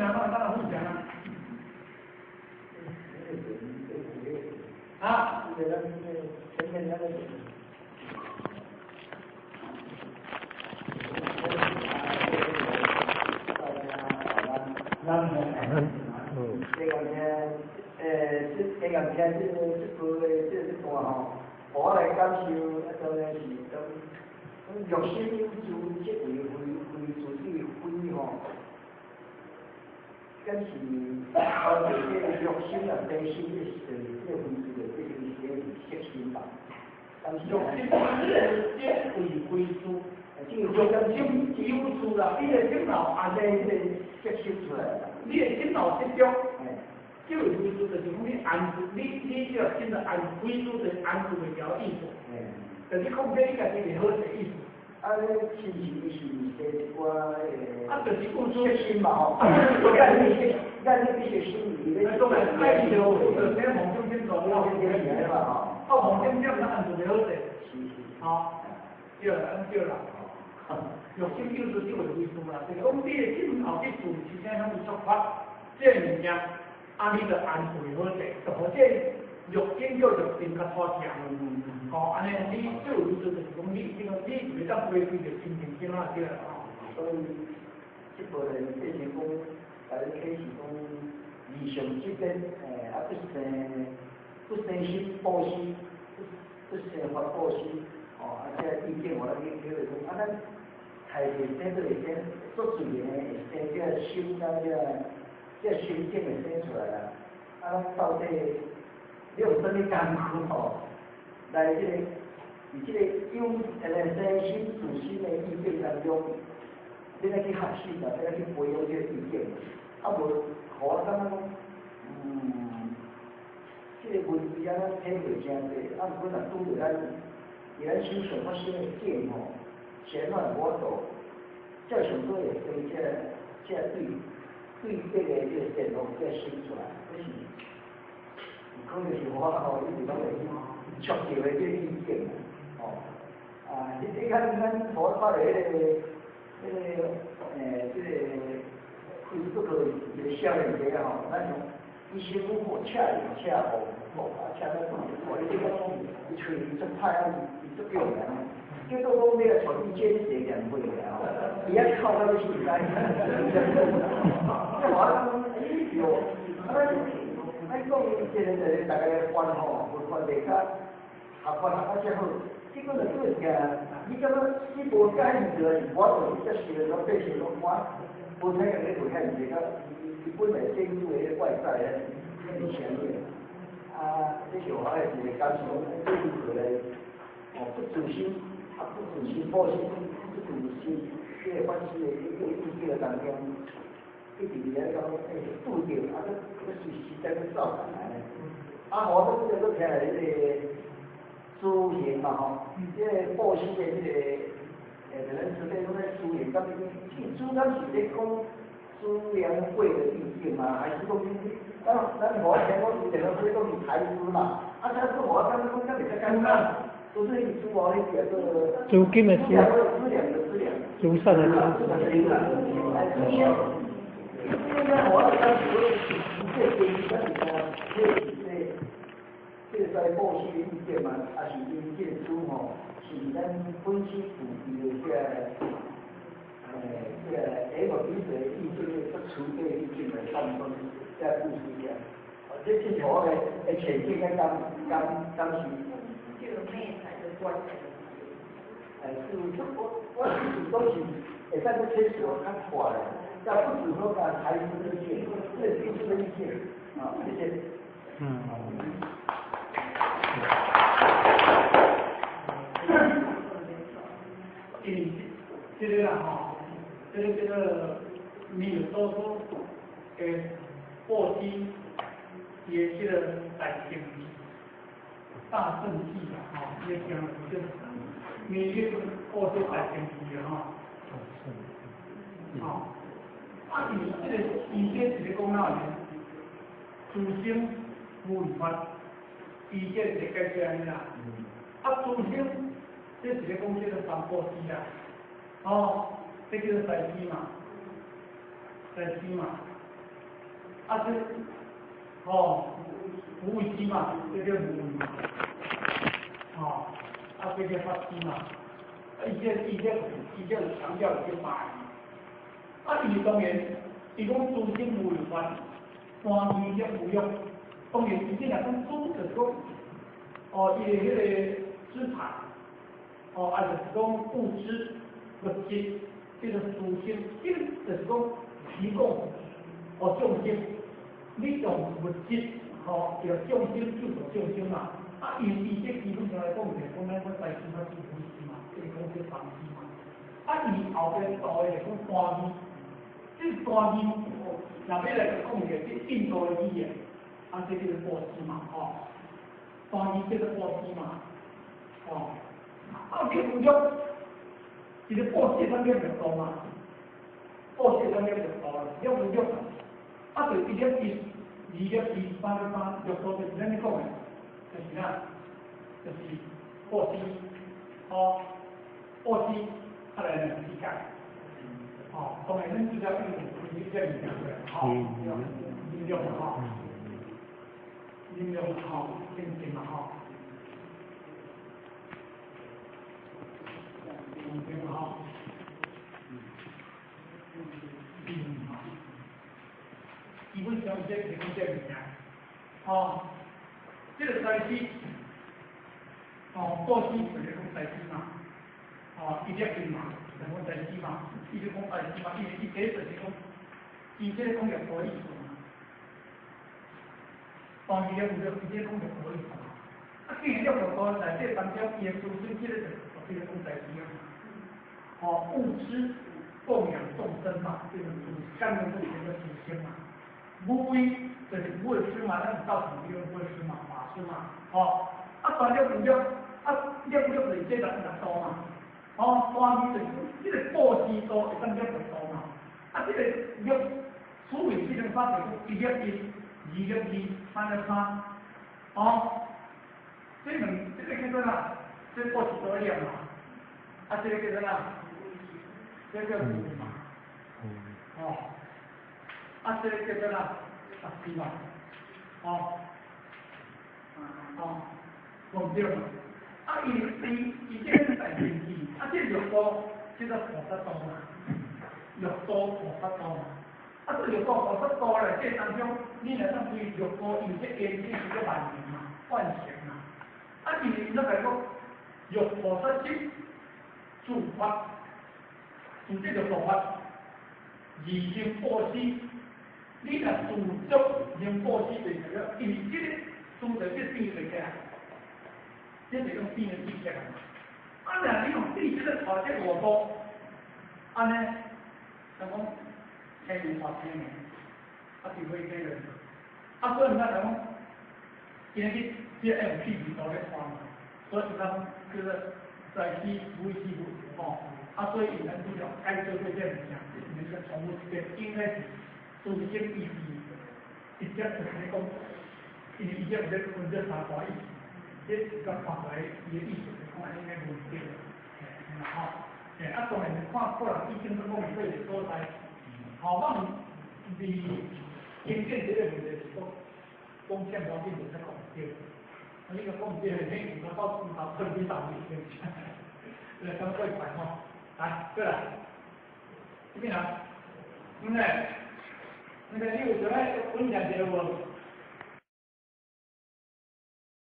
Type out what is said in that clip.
啥咱咱来分享啊？啊？这个听，这这个听这个这部的这这段吼，我来感受，啊，当然是讲，欲心有住，即为非非自对非吼，敢是哦，这个欲心啊，低心的是这个非自的，这个是色心吧？欲心即为非自，欲心有住啦，你的心脑按呢这个色心出来啦，你的心脑执着。这个非住就是讲你安住，你这个心的安非住就是安住袂牢意思，就是控制你家己袂好势意思。啊，你亲像伊是生一寡啊，就是有色心嘛吼，咱你咱你必须心里咧。当然，爱就就写梦中心做，梦中心来嘛吼。啊，梦中心咱安住袂好势。是是。吼，对啦，按对啦。欲心有住即为非住啦，就是讲你的心头去住，是啥拢有触发这个物件。啊，你就安住好势，就予这欲境叫欲定较妥帖。吼，按呢，你这有意思就是讲你这个你袂当飞飞就心情怎啊对啦吼。所以，这部分变成讲，共你启示讲，理想这边，啊，不生不生心布施，不不生法布施，吼，啊，这个意境，予咱去体会讲，啊，咱菜会生，都会生，做自然的会生这个心甲这个。这心境会生出来啦，啊，咱到底你有啥物工具吼？来这个，伫这个有生心自心的意境当中，你爱去学习啊，你爱去培养这个意境，啊无，予我感觉讲，这个问题啊，咱体会诚济，啊，毋过若拄著咱，伫咱身上发生的境吼，是按怎会无法度，才上阁会生这这对。对这个这个电路这心出来，这是有可能是我吼一直拢会去触著的这个意境吼。啊，你看咱所看的迄个这个Facebook一个少年家吼，咱像伊身躯无赤赤红红啊，赤到哦，你这个讲伊喙足歹啊，伊足叫人。结果讲你来带伊这个念会啊，吼，伊遐哭到欲死知。这话讲，哎哟，啊咱咱讲这个就是大家欢吼，文化袂较合法合较好。结果就做个，你感觉你无介意就是我就是接受拢接受拢我，无睇个你无遐济个，伊本来政府的外在咧，是啥物？啊，这是我的一个感受，这如何来？哦，不自心，啊不自心，布施，不自心，这个法师的一个意境当中，一直伫咧讲，欸，拄著啊，阁阁随时间阁走来。啊，我阁阁听来彼个资行嘛吼，这个布施的这个，欸，咱慈悲讲咧资行，敢是主敢是咧讲资粮会的意境嘛，还是讲咱咱无听讲有电脑说讲是财资嘛？啊，这个我感觉讲敢袂遮简单，都是资哦，迄个做资金的资，资粮的资粮，慈善的慈。我当时这个这这这个在布施的意见嘛，还是因这个主吼，是咱本身具备的这个，这个下个比的意见的不慈悲的意见来判断这个布施者。这这是我的的浅见跟感感感受。就有内在的关系。哎，是，我是讲是会使阁切数较快，但不只说讲财富的意见，这是技术的意见，啊，谢谢。因为这个啦吼，这个叫做弥勒祖师的布施，伊的这个大乘大乘记啦吼，伊的经叫弥勒布施大乘记啦吼。吼，啊，伊这个伊这是咧讲哪呢？自生无为法，伊这是解释按呢啦。啊，自生这是咧讲这个三布施啦，哦，这叫做财施嘛，财施嘛。啊這，哦，無畏施嘛，這叫無畏嘛，哦，啊這叫法施嘛，啊伊這強調這八個，啊伊當然，伊講諸行無為法，單義業無欲，當然伊這若講諸就是講，哦，伊的彼個資產，哦，啊就是講物質物質，這個諸行，這個就是講提供，哦眾生，你用物質，吼，叫眾生救度眾生嘛，啊，伊伊這基本上來講就是講咱講財施嘛，是布施嘛，這個講這布施嘛，啊，伊後邊道的就是講單義，這個單義，若要來講一個這印度的語言，啊，這叫做布施嘛，吼，單義叫做布施嘛，吼，啊，這個有一個布施當念就多嘛，布施當念就多啦，了無欲，啊，就一粒一、二粒一、三粒三，欲多就是咱咧講的，就是啥？就是布施，吼，布施，啊來兩世界，吼，當然咱主要用開這物件出來，吼，忍辱吼，忍辱吼，清淨嘛吼，清淨吼，基本上這是講這物件，吼，這個財施，哦，布施就是講財施嘛，哦，一粒金嘛，就講財施嘛，伊就講財施嘛，伊伊第一就是講，伊這個講欲多意思嘛，當伊了有了，伊這個講欲多意思嘛，啊，既然欲多內底當中，伊的思想這個就這個講財施啊嘛，哦，物質供養眾生嘛，這個感恩這個思想嘛。無畏就是無畏施嘛，咱道場叫無畏施嘛，法施嘛，吼，啊，單了無欲，啊，了欲就是這六六度嘛，吼，單義就是這個布施度會當了六度嘛，啊，這個欲，此為這種法就是一粒一，二粒二，三粒三，吼，這兩這個叫做啥？這個布施度念嘛，啊，這個叫做啥？這個叫無畏嘛，吼。啊，這個叫做啥？法施嘛，吼，吼，講對嘛？啊，伊伊伊這個大前提，啊，這個欲多，這個菩薩道嘛，欲多菩薩道嘛。啊，這欲多菩薩道咧，這當中，你若當對欲多，因為這緣起是個萬行嘛，萬行嘛。啊，因為咱來講，欲菩薩心自發，自這個做法，而行布施。你若自足行布施就是了，因為這個自就這變就起來，這就用變的知識嘛。啊，若你用知識咧帶這外多，按呢，就講天年發天年，啊，就會這個。啊，所以咱講，今日這用屁股頭咧看嘛，所以咱叫做財施、無畏施、無吼。啊，所以咱主要該做這物件，你個重複這個應該是。都是這意思，直接就是咧講，因為伊這有咧分這三大意思，這甲看出來伊的意思是看應該無對，嘿，吼，嘿，啊當然看個人已經講的對個所在，吼，我毋是經典這個問題是講，講欠條件就才講對，啊你若講毋對，你有到有頭特別道理，來，咱過快吼，來，過來，這邊來，嗯嘞。那個你有啥物分享一下無？